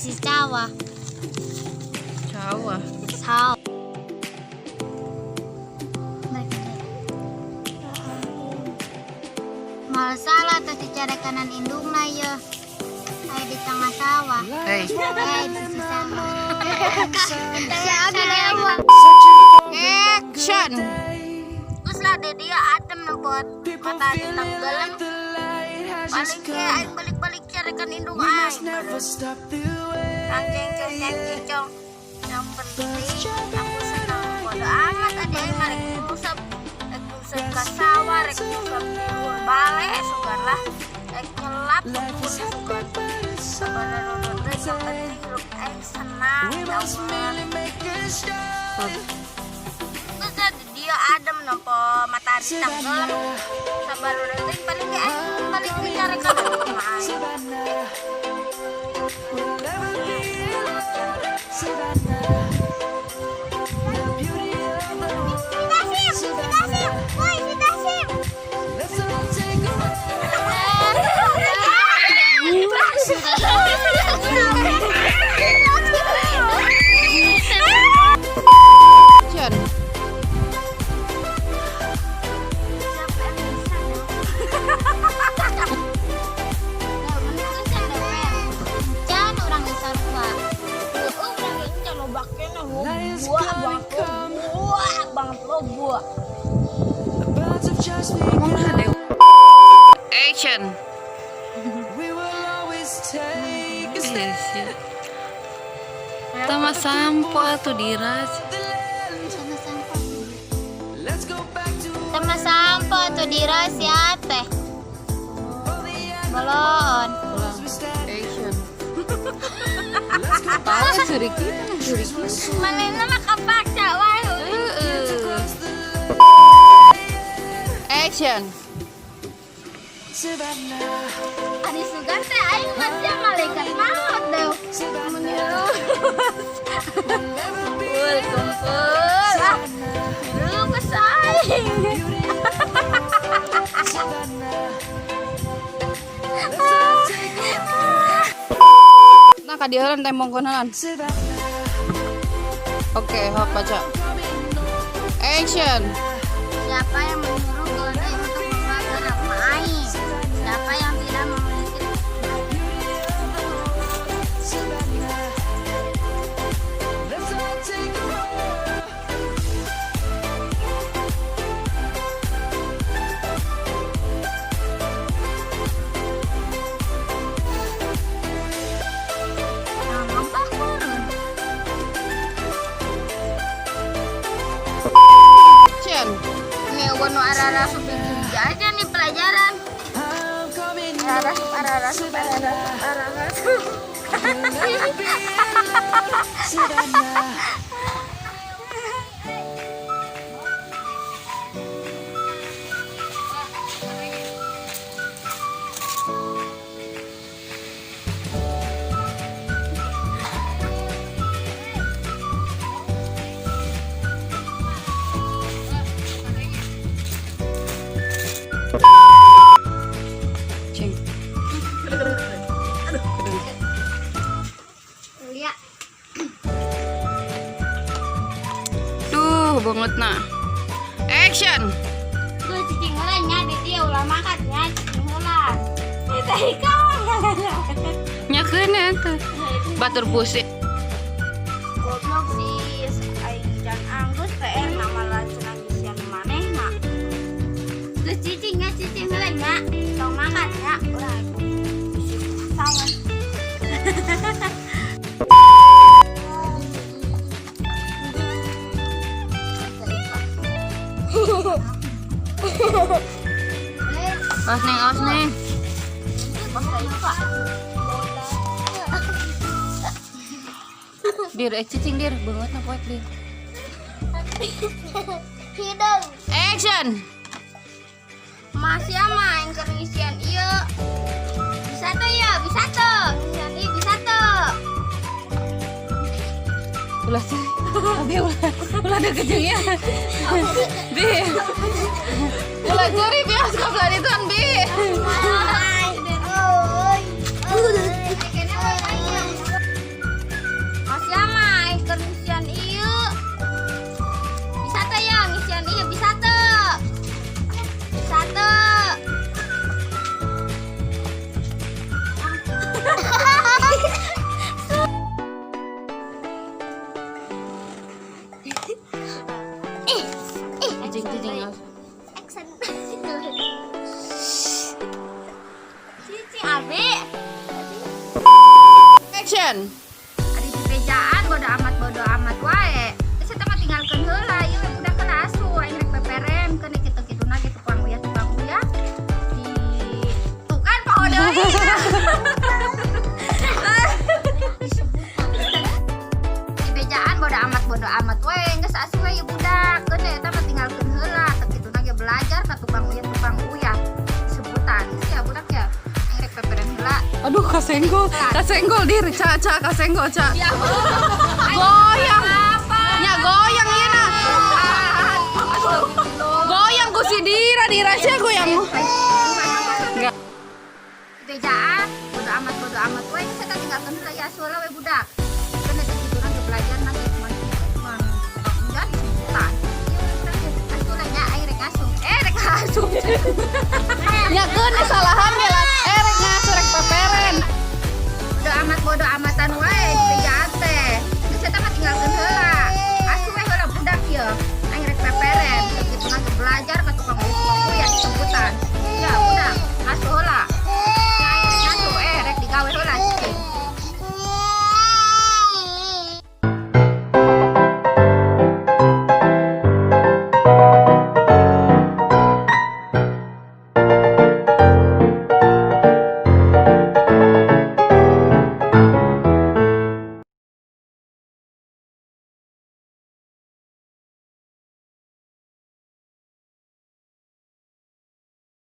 Sisi sawah. Sawah. Sawah. Mereka teh. Malah salah tuh dicarekanan indungna ye. Aya di tengah sawah. Hey. Eh, di sisi sawah. Si abi. Action. Terus lah deh dia adem nempot matahari tenggelam. Paling kayak aing balik-balik carekan indung aing. Cangceng cong cangceng cong. Yang penting aku senang, bodo amat ada aing mah rek nguseup, rek nguseup ka sawah, rek nguseup di luhur bale sugan lah, rek nyelap luhur sugan. Sabarana teh, yang penting hidup aing senang, ya Allah. Terus ada dia adem nempo matahari tenggelam. Sabarana teh paling kayak aing balik dicarekan indung aing. Si Dasim, si Dasim, woi si Dasim. Action. Siapa yang bisa dong? Can urang geus sarua. Heueuh, urang ge encan loba keneh loba banget, loba banget loba. Ngomong ada. Action. Eh, siap. Tama sampo atuh diras. Sama sampo. Sama sampo tuh diras ya teh. Bolon. Ulang. Action. Tahu sedikit, sedikit. Manehna mah kapaksa wae. Heeh. Action. Ari sugan teh aing masih malaikat maut deh. Kumpul, kumpul. Ah, geus aing. Nah, kadieuran tembong konalan. Oke, hop baca. Action. Siapa yang menyuruh keledai untuk keluar ke rumah aing? Siapa yang tidak memiliki Nah, apa kurun? Action. Ini nu ararasup hiji aja nih pelajaran. Ararasup, ararasup, ararasup, ararasup. Cing. Aduh. Lihat. Duh, banget nah. Action. Tuh cicing heula nya di dieu, ulah mangkat nya, cicing heula. Teh Nyakeun tuh. Batur pusing. Goblok sih, aing can anggus PR na malah cenah ngisian manehna. Geus cicing nya, cicing heula nya. Tong mangkat nya, ulah sawan. Awas neng, awas neng. Bahasa IPA. Dir, eh cicing dir, banget na poek dir. Hidung. Action. Masih ama yang keur ngisian ieu. Bisa tuh ya, bisa tuh. Ngisian ieu bisa tuh. Ulah sih. Abi ulah, ulah deket jeung ya. Bi. Ulah curi bioskop lah dituan, Bi. Hai. Jen. Ari dibejaan bodo amat wae. Geus eta mah tinggalkeun heula ieu we budak kena asuh aing rek peperen keun kitu-kituna ge tukang uyah di tuh kan poho deui. Dibejaan bodo amat wae geus asuh we ieu budak keun eta mah tinggalkeun heula teu kituna ge belajar ka tukang uyah sebutan geus ya budak ya aing rek peperen heula. Aduh, kasenggol, kasenggol dir, ca ca kasenggol ca. Ya. Goyang. Apa? Nya goyang ieu na. Goyang ku si Dira, Dira sia goyang. Enggak. Bejaan bodo amat we geus eta tinggalkeun heula ya asuh we budak keun eta kituna ge belajar na ge cuman kitu cuman tukang uyah disebutan ieu we budak ge asuh lah nya aing rek asuh rek asuh. Nya keun salahan ge lah. Rek ngasuh rek peperen. Bodo amat bodo.